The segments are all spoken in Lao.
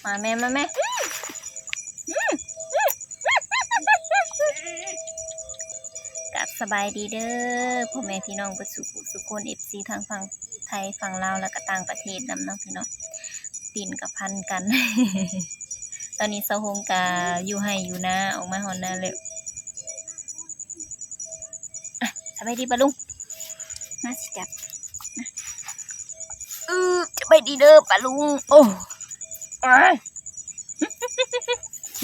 ມາແມ່ ມາແມ່ ກາບສະບາຍດີເດີ ພໍ່ແມ່ພີ່ນ້ອງເບິດສູ່ຜູ້ສູ່ຄົນ ເອັຟຊີ ທັງຝັ່ງໄທ ຝັ່ງລາວ ແລ້ວກະຕ່າງປະເທດນຳເນາະພີ່ນ້ອງ. ຕີນກະພັນກັນ ຕອນນີ້ສາວຫົງກະຢູ່ໄຮ່ຢູ່ນາ ອອກມາຮອດນາແລ້ວ. ອ່ະ ສະບາຍດີປ້າລຸງ ມາຊິຈັບ ອື ສະບາຍດີເດີປ້າລຸງ. ໂອ້ ອາ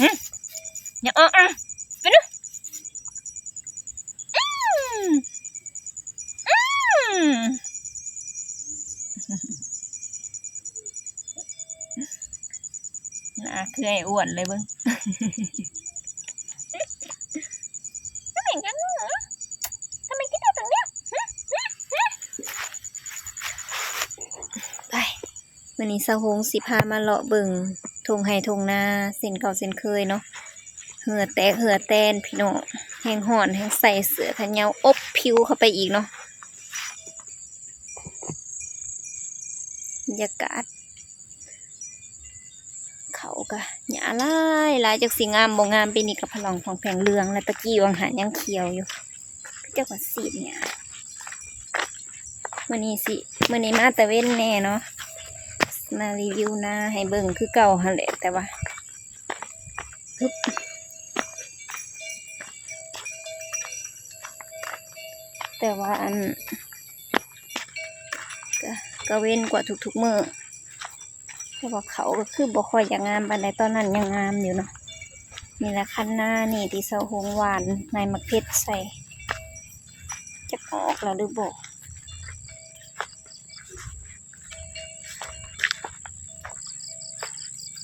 ຫຍັງອອກ ອາ ໄປດູ ອື ອື ໜ້າຄືໄອ້ອ້ວນເລີຍເບິ່ງ. ໄປ ມື້ນີ້ສາວຫົງຊິພາມາເລາະເບິ່ງທົ່ງໄຮ່ທົ່ງນາເຊັ່ນເກົ່າເຊັ່ນເຄີຍເນາະ. ເຫື່ອແຕກເຫື່ອແຕນພີ່ນ້ອງ ແຮງຮ້ອນແຮງໃສ່ເສື້ອແຂນຍາວອົບຜິວເຂົ້າໄປອີກເນາະ. ບັນຍາກາດ ເຂົ້າກະຫຍ້າຫຼາຍໆ ຈັກຊິງາມບໍ່ງາມ. ປີນີ້ກະຜະລ່ອງຜ່ອງແຜ່ງເຫຼືອງແລ້ວ ຕະກີ້ຫວ່າງຫັ້ນຍັງຂຽວຢູ່ ເຂົາເຈົ້າກະສີດຫຍ້າ. ມື້ນີ້ຊິ ມື້ນີ້ມາແຕ່ເວັນແດ່ເນາະ ມາຣີວິວນາໃຫ້ເບິ່ງຄືເກົ່າຫັ້ນແຫຼະ ແຕ່ວ່າ ແຕ່ວ່າອັນ ກະ ກະເວັນກວ່າທຸກໆມື້ ແຕ່ວ່າເຂົາກະຄືບໍ່ຄ່ອຍຢາກງາມປານໃດ ຕອນນັ້ນຍັງງາມຢູ່ເນາະ. ນີ້ລະຄັນນານີ້ທີ່ສາວຫົງຫວ່ານໃບໝາກເຜັດໃສ່ ຈັກອອກແລ້ວຫຼືບໍ່.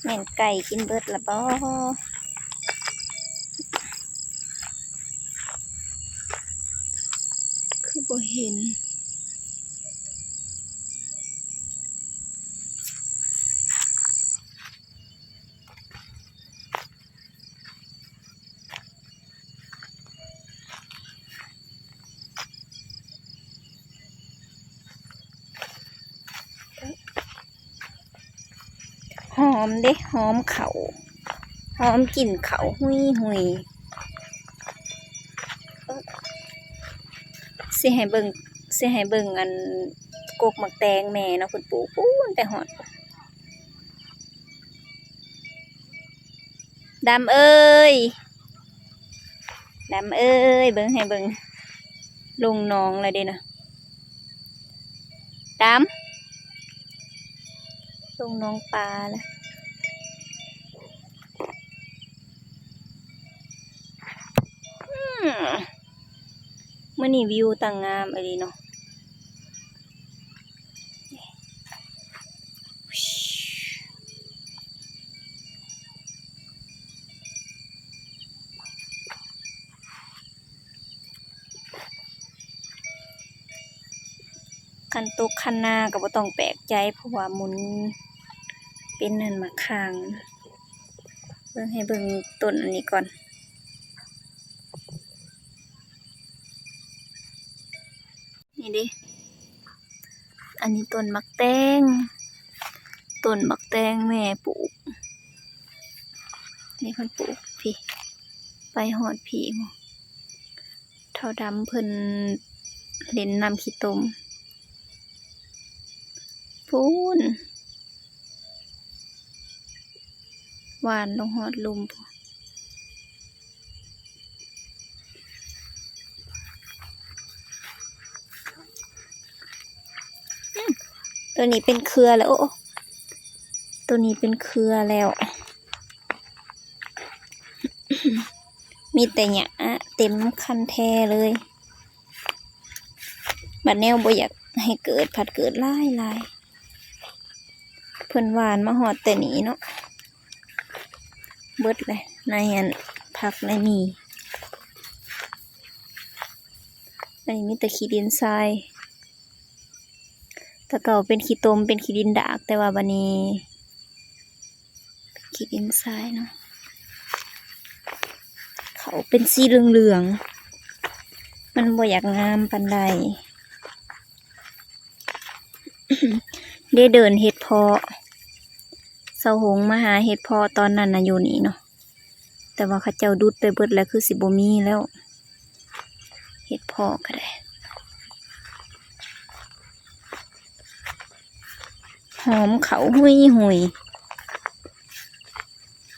ແມ່ນໄກ່ກິນເບິດລະບໍ່? ຄືບໍ່ເຫັນ. ຫອມເດ້ ຫອມເຂົ້າ ຫອມກິ່ນເຂົ້າຫຸຍໆ. ຊິໃຫ້ເບິ່ງ ຊິໃຫ້ເບິ່ງອັນກົກໝາກແຕງແມ່ເນາະ ເພິ່ນປູກພຸ້ນໄປຮອດ ດຳເອີຍ ດຳເອີຍ ເບິ່ງໃຫ້ເບິ່ງ ລົງໜອງແລ້ວເດ້ນະ ດຳ ລົງໜອງປາແລ້ວ. ອືມ ມື້ນີ້ວິວຕັ້ງງາມອີ່ຫຼີເນາະ. ຄັນຕົກຄັນນາກະບໍ່ຕ້ອງແປກໃຈ ເພາະວ່າໝູນເປັນອັນໝາກຂ່າງ. ເບິ່ງ ໃຫ້ເບິ່ງຕົ້ນອັນນີ້ກ່ອນ. ນີ້ເດ້ ອັນນີ້ຕົ້ນໝາກແຕງ ຕົ້ນໝາກແຕງແມ່ປູກ ນີ້ເພິ່ນປູກພີ້ ໄປຮອດພີ້ ເຖົ້າດຳເພິ່ນຫຼິ້ນນ້ຳຂີ້ຕົມ ພຸ້ນ ຫວ່ານລົງຮອດລຸ່ມພຸ້ນ. ອືມ ໂຕນີ້ເປັນເຄືອແລ້ວ ໂອ້ ໂຕນີ້ເປັນເຄືອແລ້ວ ມີແຕ່ຫຍ້າເຕັມຄັນແທເລີຍ. ບັດແນວບໍ່ຢາກໃຫ້ເກີດ ພັດເກີດຫຼາຍໆ. ເພິ່ນຫວ່ານມາຮອດແຕ່ນີ້ເນາະ ເບິດແຫຼະ ໃນອັນ ຜັກໃນໝີ່. ອັນນີ້ມີແຕ່ຂີ້ດິນຊາຍ ແຕ່ເກົ່າເປັນຂີ້ຕົມ ເປັນຂີ້ດິນດາກ ແຕ່ວ່າບັດນີ້ ຂີ້ດິນຊາຍເນາະ ເຂົາເປັນສີເຫຼືອງໆ ມັນບໍ່ຢາກງາມປານໃດ. ໄດ້ເດີນເຮັດເພາະ ສ ຕາຫົງມາຫາເຫັດເພາະຕອນນັ້ນນະ ຢູ່ນີ້ເນາະ ແຕ່ວ່າເຂົາເຈົ້າດຸດໄປເບິດແລ້ວ ຄືຊິບໍ່ມີແລ້ວ ເຫັດເພາະກໍໄດ້. ຫອມເຂົ້າຫຸຍ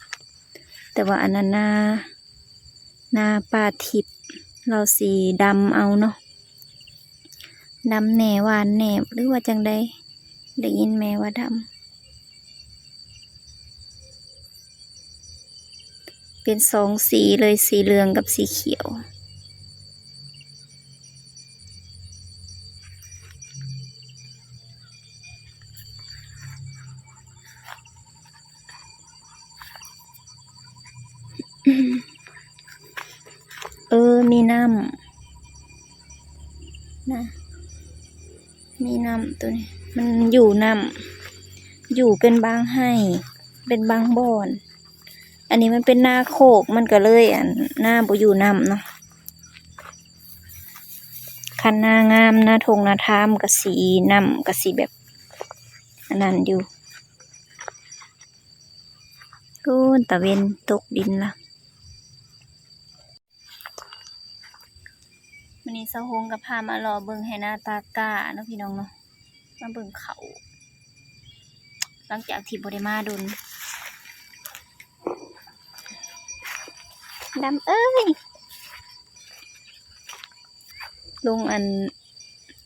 ໆ ແຕ່ວ່າອັນນັ້ນນາ ນາປ້າທິບ ລາວຊິດຳເອົາເນາະ ດຳແດ່ຫວ່ານແດ່ ຫຼືວ່າຈັ່ງໃດ ໄດ້ຍິນແມ່ວ່າດຳ ເປັນສອງສີເລີຍ ສີເຫຼືອງກັບສີຂຽວ. ເອີ ມີນ້ຳນະ ມີນ້ຳໂຕນີ້ ມັນຢູ່ນ້ຳ ຢູ່ເປັນບາງໄຮ່ ເປັນບາງບ່ອນ. ອັນນີ້ມັນເປັນນາໂຄກ ມັນກໍເລີຍ ອັນ ນາບໍ່ຢູ່ນ້ຳເນາະ. ຄັນນາງາມ ນາທົ່ງນາທາມ ກໍຊິ ນ້ຳກໍຊິແບບ ອັນນັ້ນຢູ່. ໂອ້ ຕາເວັນຕົກດິນລະ. ມື້ນີ້ສາວຫົງກໍພາມາເລາະເບິ່ງໄຮ່ນາຕາກ້າເນາະ ພີ່ນ້ອງເນາະ ມາເບິ່ງເຂົ້າ ຫຼັງຈາກທີ່ບໍ່ໄດ້ມາດົນ. ດຳເອີຍ ລົງອັນ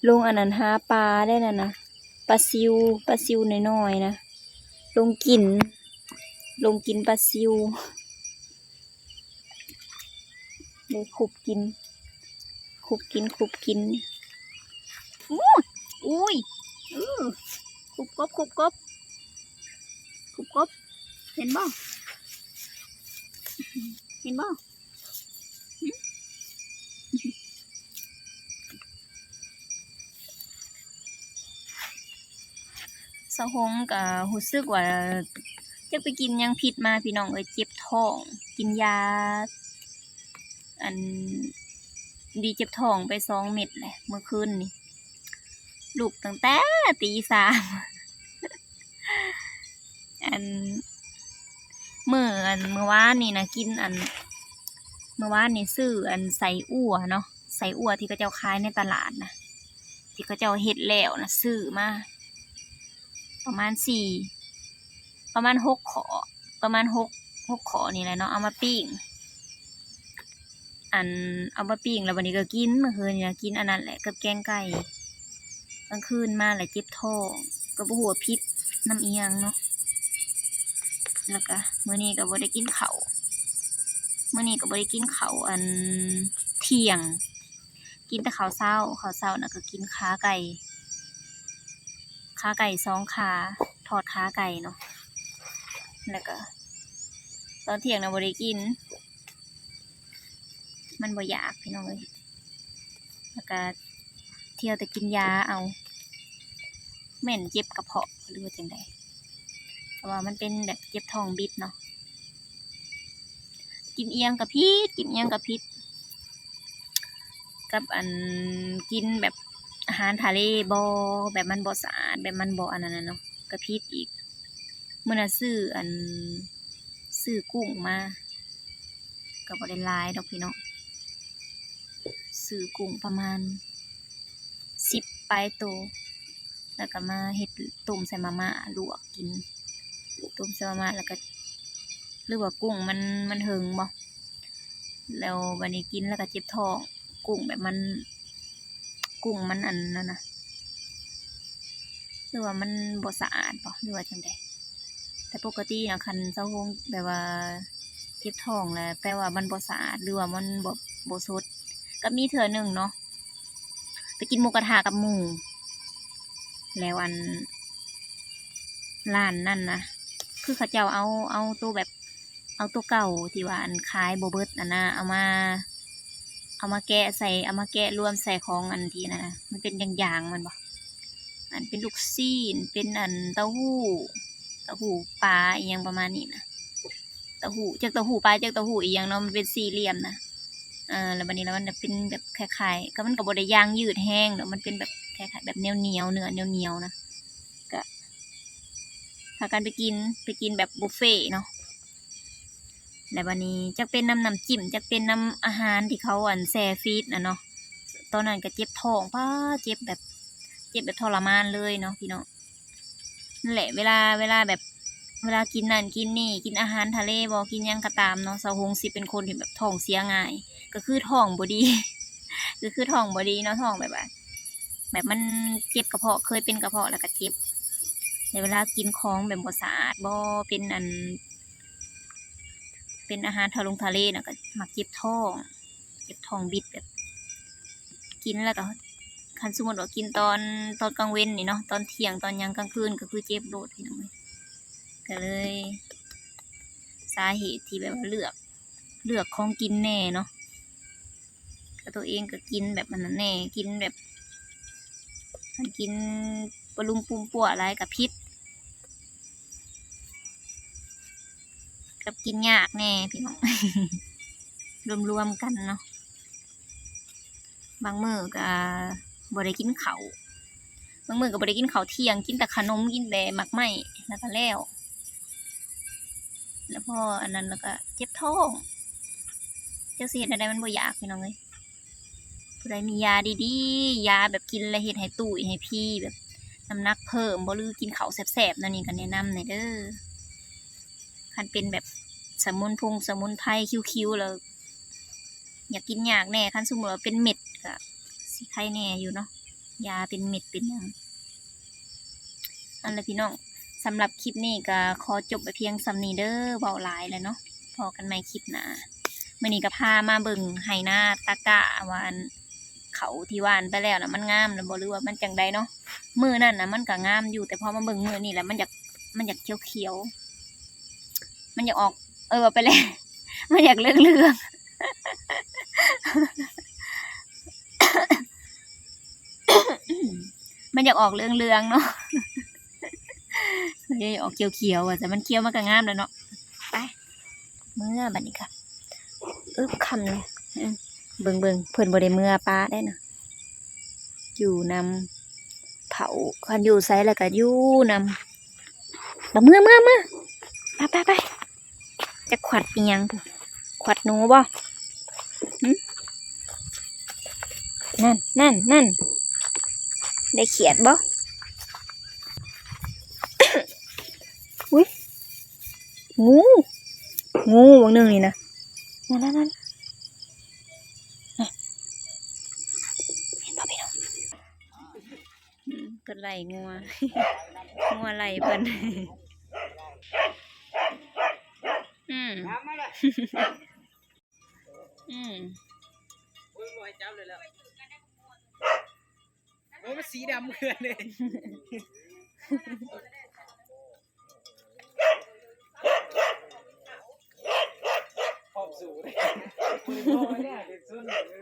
ລົງອັນນັ້ນຫາປາໄດ້ນັ້ນນະ ປາຊິວ ປາຊິວນ້ອຍໆນະ ລົງກິນ ລົງກິນປາຊິວ. ໄດ້ຂຸບກິນ ຂຸບກິນ ຂຸບກິນ. ໂອ້ຍ ໂອ້ຍ ເອີ ຂຸບກົບ ຂຸບກົບ ຂຸບກົບ. ເຫັນບໍ່ ເຫັນບໍ່? ຫຶ? ສາວຫົງກໍຮູ້ສຶກວ່າຈັກໄປກິນຫຍັງຜິດມາ ພີ່ນ້ອງເອີຍ ເຈັບທ້ອງ ກິນຢາ ອັນ ດີເຈັບທ້ອງໄປສອງເມັດແຫຼະ ເມື່ອຄືນນີ້ ລຸກຕັ້ງແຕ່ຕີສາມ ອັນ ມື້ ອັນ ມື້ວານນີ້ນະ ກິນ ອັນ ມື້ວານນີ້ຊື້ ອັນ ໄສ້ອົ່ວເນາະ ໄສ້ອົ່ວທີ່ເຂົາເຈົ້າຂາຍໃນຕະຫຼາດນະ ທີ່ເຂົາເຈົ້າເຮັດແລ້ວນະ ຊື້ມາປະມານສີ່ ປະມານຫົກຂໍ້ ປະມານຫົກ ຫົກຂໍ້ນີ້ແຫຼະເນາະ ເອົາມາປີ້ງ ອັນ ເອົາມາປີ້ງ ແລ້ວບັດນີ້ກໍກິນ ມື້ຄືນນີ້ນະ ກິນອັນນັ້ນແຫຼະກັບແກງໄກ່. ກາງຄືນມາແລ້ວເຈັບທ້ອງ ກໍບໍ່ຮູ້ວ່າຜິດນຳອີ່ຫຍັງເນາະ ແລ້ວກະມື້ນີ້ກໍບໍ່ໄດ້ກິນເຂົ້າ ມື້ນີ້ກໍບໍ່ໄດ້ກິນເຂົ້າ ອັນ ທ່ຽງ ກິນແຕ່ເຂົ້າເຊົ້າ ເຂົ້າເຊົ້ານະກໍກິນຂາໄກ່ ຂາໄກ່ສອງຂາ ທອດຂາໄກ່ເນາະ ແລ້ວກະຕອນທ່ຽງນະບໍ່ໄດ້ກິນ ມັນບໍ່ຢາກ ພີ່ນ້ອງເອີຍ ແລ້ວກະທ່ຽວແຕ່ກິນຢາເອົາ ແມ່ນເຈັບກະເພາະ ຫຼືວ່າຈັ່ງໃດ ເພາະວ່າມັນເປັນແບບເຈັບທ້ອງບິດເນາະ ກິນອີ່ຫຍັງກະຜິດ ກິນອີ່ຫຍັງກະຜິດ ກັບອັນ ກິນແບບອາຫານທະເລບໍ່ ແບບມັນບໍ່ສະອາດ ແບບມັນບໍ່ອັນນັ້ນນະເນາະ ກະຜິດອີກ. ມື້ນັ້ນຊື້ອັນ ຊື້ກຸ້ງມາ ກໍບໍ່ໄດ້ຫຼາຍດອກພີ່ນ້ອງ ຊື້ກຸ້ງປະມານສິບປາຍໂຕ ແລ້ວກໍມາເຮັດ ຕົ້ມໃສ່ມາມ່າ ລວກກິນ ຕົ້ມໃສ່ມາມ່າ ແລ້ວກໍ ຫຼືວ່າກຸ້ງມັນ ມັນເຫິງບໍ່ ແລ້ວບັດນີ້ກິນແລ້ວກໍເຈັບທ້ອງ ກຸ້ງແບບມັນ ກຸ້ງມັນອັນນັ້ນນະ ຫຼືວ່າມັນບໍ່ສະອາດບໍ່ ຫຼືວ່າຈັ່ງໃດ ແຕ່ປົກກະຕິນະ ຄັນເຊົາໂຮງແບບວ່າເຈັບທ້ອງແລ້ວ ແປວ່າມັນບໍ່ສະອາດ ຫຼືວ່າມັນບໍ່ ບໍ່ສົດ. ກໍມີເທື່ອໜຶ່ງເນາະ ໄປກິນໝູກະທະກັບໝູ່ ແລ້ວອັນ ຮ້ານນັ້ນນະ ຄືເຂົາເຈົ້າເອົາ ເອົາໂຕແບບ ເອົາໂຕເກົ່າທີ່ວ່າອັນຂາຍບໍ່ເບິດຫັ້ນນະ ເອົາມາ ເອົາມາແກະໃສ່ ເອົາມາແກະລວມໃສ່ຂອງອັນທີ່ນັ້ນນະ ມັນເປັນຢາງໆ ແມ່ນບໍ່ ອັນເປັນລູກຊີ້ນ ເປັນອັນເຕົ້າຫູ້ ເຕົ້າຫູ້ປາອີ່ຫຍັງປະມານນີ້ນະ ເຕົ້າຫູ້ ຈັກເຕົ້າຫູ້ປາ ຈັກເຕົ້າຫູ້ອີ່ຫຍັງເນາະ ມັນເປັນສີ່ຫຼ່ຽມນະ ເອີ ແລ້ວບັດນີ້ລະມັນເປັນແບບຄ້າຍໆ ກໍມັນກໍບໍ່ໄດ້ຢາງຍືດແຮງດອກ ມັນເປັນແບບຄ້າຍໆ ແບບໜຽວໆ ເນື້ອໜຽວໆ ນະ ກະ ພາກັນໄປກິນ ໄປກິນແບບບຸບເຟເນາະ ແລ້ວບາດນີ້ຈັກເປັນນຳນ້ຳຈິ້ມ ຈັກເປັນນຳອາຫານທີ່ເຂົາ ອັນ ແຊ່ຟຣີດນະເນາະ ຕອນນັ້ນກໍເຈັບທ້ອງ ປ້າ ເຈັບແບບ ເຈັບແບບທໍລະມານເລີຍເນາະພີ່ນ້ອງ. ນັ້ນແຫຼະ ເວລາ ເວລາແບບ ເວລາກິນນັ້ນກິນນີ້ ກິນອາຫານທະເລບໍ ກິນຫຍັງກໍຕາມເນາະ ສາວຫົງຊິເປັນຄົນທີ່ແບບທ້ອງເສຍງ່າຍ ກໍຄືທ້ອງບໍ່ດີ ກໍຄືທ້ອງບໍ່ດີເນາະ ທ້ອງແບບວ່າ ແບບມັນເຈັບກະເພາະ ເຄີຍເປັນກະເພາະແລ້ວກໍເຈັບ ແລ້ວເວລາກິນຂອງແບບບໍ່ສະອາດບໍ ເປັນອັນ ເປັນອາຫານທະລົງທະເລນະ ກໍມັກເຈັບທ້ອງ ເຈັບທ້ອງບິດ ແບບກິນແລ້ວກໍ ຄັນສົມມຸດວ່າກິນຕອນ ຕອນກາງເວັນນີ້ເນາະ ຕອນທ່ຽງຕອນຫຍັງ ກາງຄືນກໍຄືເຈັບໂລດພີ່ນ້ອງເອີຍ. ກໍເລີຍ ສາເຫດທີ່ແບບວ່າເລືອກ ເລືອກຂອງກິນແດ່ເນາະ ກໍຕົວເອງກໍກິນແບບອັນນັ້ນແດ່ ກິນແບບ ຄັນກິນປະລຸມປຸມປົວຫຼາຍກໍຜິດ ກັບກິນຍາກແດ່ພີ່ນ້ອງ ລວມໆກັນເນາະ. ບາງມື້ກໍບໍ່ໄດ້ກິນເຂົ້າ ບາງມື້ກໍບໍ່ໄດ້ກິນເຂົ້າທ່ຽງ ກິນແຕ່ຂະໜົມ ກິນແຕ່ໝາກໄມ້ ແລ້ວກໍແລ້ວ ແລ້ວພໍອັນນັ້ນແລ້ວກໍເຈັບທ້ອງ ຈັກຊິເຮັດແນວໃດ ມັນບໍ່ຢາກພີ່ນ້ອງເອີຍ. ຜູ້ໃດມີຢາດີໆ ຢາແບບກິນແລ້ວເຮັດໃຫ້ຕຸ້ຍໃຫ້ພີ ແບບນ້ຳໜັກເພີ່ມບໍ ຫຼືກິນເຂົ້າແຊບໆ ແນວນີ້ກໍແນະນຳແດ່ເດີ. ຄັນເປັນແບບສະໝຸນພົງສະໝຸນໄພຄິວໆ ແລ້ວຢາກກິນຍາກແດ່ ຄັນສົມມຸດວ່າເປັນເມັດກໍຊິໄຄແດ່ຢູ່ເນາະ ຢາເປັນເມັດເປັນຫຍັງ. ນັ້ນແຫຼະພີ່ນ້ອງ ສຳລັບຄລິບນີ້ກໍຂໍຈົບໄວ້ພຽງສ່ຳນີ້ເດີ ເວົ້າຫຼາຍແລ້ວເນາະ ພໍ້ກັນໃໝ່ຄລິບໜ້າ. ມື້ນີ້ກໍພາມາເບິ່ງໄຮ່ນາຕາກ້າ ວ່າອັນ ເຂົ້າທີ່ຫວ່ານໄປແລ້ວນະ ມັນງາມແລ້ວບໍ່ ຫຼືວ່າມັນຈັ່ງໃດເນາະ. ມື້ນັ້ນນະມັນກໍງາມຢູ່ ແຕ່ພໍມາເບິ່ງມື້ນີ້ແລ້ວ ມັນຢາກ ມັນຢາກຂຽວໆ ມັນຢາກອອກ ເອີ ເວົ້າໄປແລ້ວ ມັນຢາກເຫຼືອງໆ ມັນຢາກອອກເຫຼືອງໆເນາະ ເອີ ຢາກອອກຂຽວໆ ວ່າຊັ້ນ ມັນຂຽວມັນກໍງາມແລ້ວເນາະ. ໄປ ເມືອບາດນີ້ກະ ອຶບ ຄ່ຳແລ້ວ ເບິ່ງໆ ເພິ່ນບໍ່ໄດ້ເມືອປະໄດ໋ນະ ຢູ່ນຳເຖົ້າ ຄັນຢູ່ໃສແລ້ວກະຢູ່ນຳ. ບັກເມືອ ເມືອ ເມືອ ໄປໆໆ ຈັກຂວັດອີ່ຫຍັງພຸ້ນ ຂວັດໜູບໍ? ຫຶ ນັ້ນ ນັ້ນ ນັ້ນ ໄດ້ຂຽດບໍ? ອຸ້ຍ ງູ ງູບາງໜຶ່ງນີ້ນະ ນັ້ນໆໆ ເຫັນບໍ່ພີ່ນ້ອງ? ອືມ ເພິ່ນໄລ່ງົວ ງົວໄລ່ເພິ່ນ ອືມ ອືມ ໂອ້ຍ ບໍ່ໃຫ້ຈັບເລີຍແຫຼະ ໂອ້ຍ ມັນສີດຳເກີນເລີຍ ພ້ອມສູ້ເລີຍ ມືນອກໄປແລ້ວ ເດັກສຸດ.